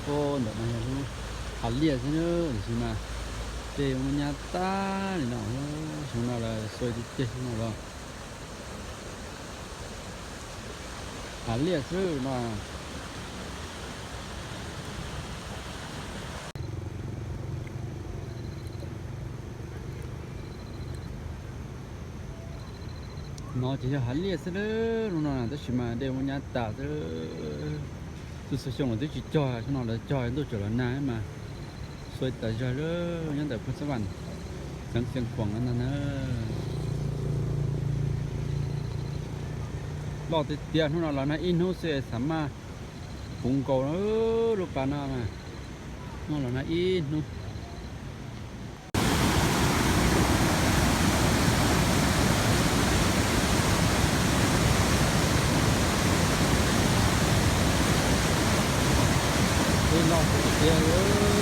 Ntawm no yog lub hav liaj xwb, tiam sis mas dej muaj nyab tag li no, xyoo no los xuav tiag tiag xyoo no los hav liaj xwb no. No ces yog hav liaj xwb lub no, tab sis mas dej muaj nyab tas xwb. Txhua xyoo los twb tsis cog, xyoo no lawv cog ntuj tsaus los nag mas xuav tas zog lub nyob ntawm Phoos Xab Vam, xeev Xeev Khuam no na. Loj tiag tiag, hnub no los nag ib hnub xwb xav mas puv nkaus lub pas no na. Hnub los nag ib hnub. Dej loj tiag tiag li.